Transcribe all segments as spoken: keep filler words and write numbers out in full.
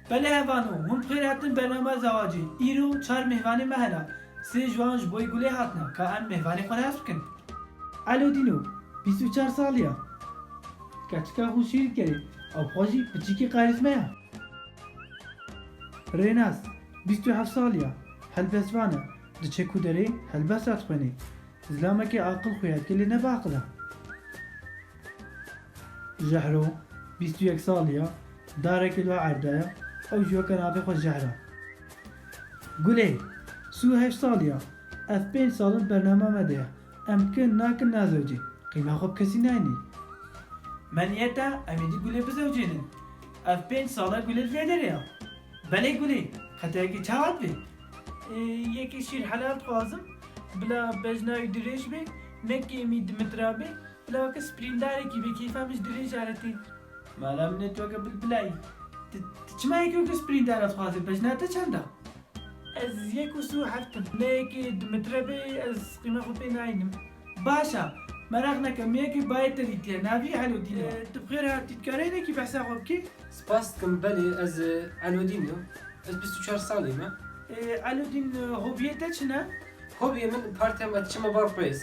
Belê hevano, hûn bi xêr hatin bernama zewacê. Îro çar mêvanê me hene. Sê ji wan ji boyê Gulê hatine. Ka em mêvanê xwe nas bikin. Elodîno, bîst û çar salî ya. Keçika xwe şîr dikerê. Ew xwe jî piçîkê karîzme ya. Rênas, bîst û heft salî ya. Helbestvan e. Diçe ku derê helbesta dixwênê. Zilamekê aqil xuya dike lê ne biaqil e. Jehro, bîst û yek salî ya, darekê li erdê ye, ew jî weke navê xwe Jehra. Gulê, sî û heşt salî ya, ev pênc sal in bernama me de ye. Em dikin nakin nazewicê, qîma xwe bi kesî nayînî. Me niyet e, em ê di Gulê bizewicênin. Ev pênc sal e Gulê li vê derê ye. Belê Gulê, qeteyekê çawa dibe? Ê, yekê şîr helal dixwazim, bila bejna wî dirêj be, ne kêmî di metra be, bila weke sprîndarekî be, keyfa min ji dirêja re tê. Mala min ê tu weke bilbilayî. Tu, tu çima yekê weke sprîndara dixwazî? Bejna te çend e? Ez yek û sî û heft im. Ne yekê di metre be, ez qîma xwe pê nayînim. Baş e, meraq neke, min yekê bayê te dîtiye, navî Elodîn e. Ê, tu bi xêr hatî, dikarî hinekî behsa xwe bikî? Spas dikim, belê, ez, e, Elodîn im. Ez bîst û çar salî me. Ê, Elodîn, e, hobiyê te çi ne? Hobiyê min part-time, ez diçime bar pêz.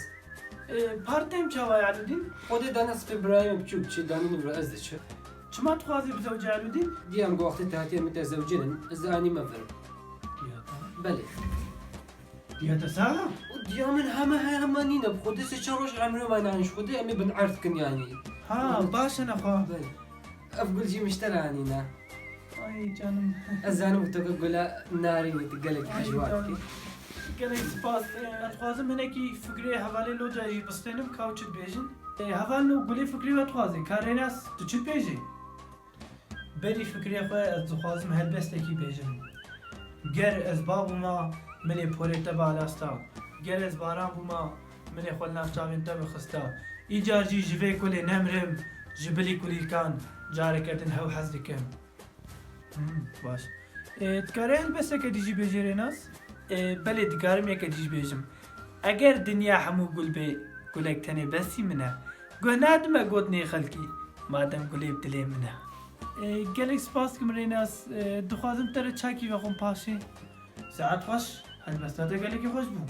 Ê, part-time çawa ye Elodîn? Xwedê dane sibê birayê min biçûk diçe, dane nîv re ez diçim. Çima dixwazî bizewicî Elodîn? Diyam ku wextê te hatiye min te zewicênin, ez ê anî me vir. Diya te? Belê. Diya te sax e? Û diya min heme heye hema nîne, bi Xwedê sê çar roj emrê me nayîn, ji Xwedê em ê bin erd kin yanî. Ha, baş e nexwe. Belê. Ev gul jî min ji te re anîne. Ay canım. Ez zanim ku tu gula narînî, tu gelek hejwar dikî. Gelek spas. Ê, ez dixwazim hinekî fikrê hevalê Loca jî bistênim, ka ew çi dibêjin. Ê, hevalno, Gulê fikrê we dixwaze, ka Rênas, tu çi dibêjî? Berî fikrê xwe ez dixwazim helbestekî bêjim. Ger ez ba bûma, milê porê te bi alasta. Ger ez baran bûma, milê xwe li nav çavên te bixista. Îcar jî ji vê kulê nemirim, ji bilî kulîlkan careke din hew hez dikim. Hmm, baş. Ê, dikarî helbesteke dî jî bêjî Rênas? Ê, belê, dikarim yeke dî jî bêjim. Eger dinya hemû gul bê, gulek tenê besî min e. Guh nadime gotinê xelkî, madem gulê bi dilê min e. Ê, gelek spas dikim Rênas, ê, dixwazim te re çakî vexwim paşê. Saet xweş, helbesta te gelekî xweş bû.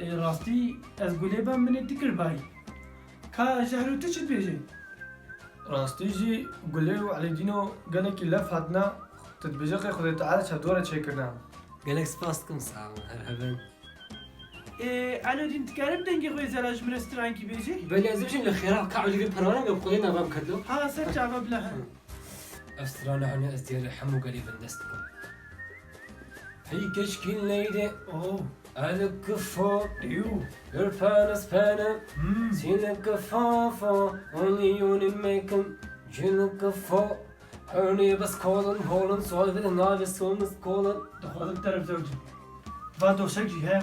Ê, rastî, ez gulê bem min ê dikir bayî. Ka Jehro, tu çi dibêjî? Rastî jî Gulê û Elîdîno gelekî lef hatine, tu dibêje qey Xwedê Teala çavdû re çêkirine. Gelek spas dikim, sax bin, her hebin. Ê, Elodîn, dikarî bi dengê xwe zera ji min re strankî bêjî? Belê, ez dibêjim li xêra, ka Elî vê perwanan bi Xwedê navem kirdo. Ha, ser çava bila he. Ev strana hene ez diyarê hemû gelî bindest dikim. Hey keçkî leyde. Oh. Elkifo. Ew. Ürpen espene. Hmm. Sinekifofo. Only yoni mekin. Cinekifo. Örneği bas kolun, holun, soy ve navi solun, kolun. Dixwazim te re bizewicim. Va doşek jî he.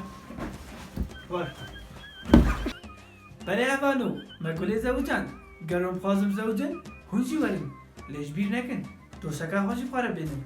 War. Belê hevano, me Gulê zewican. Ger hûn bixwazin bizewicin, hûn jî werin. Lê ji bîr nekin, doşeka xwe jî bi xwe re bênin.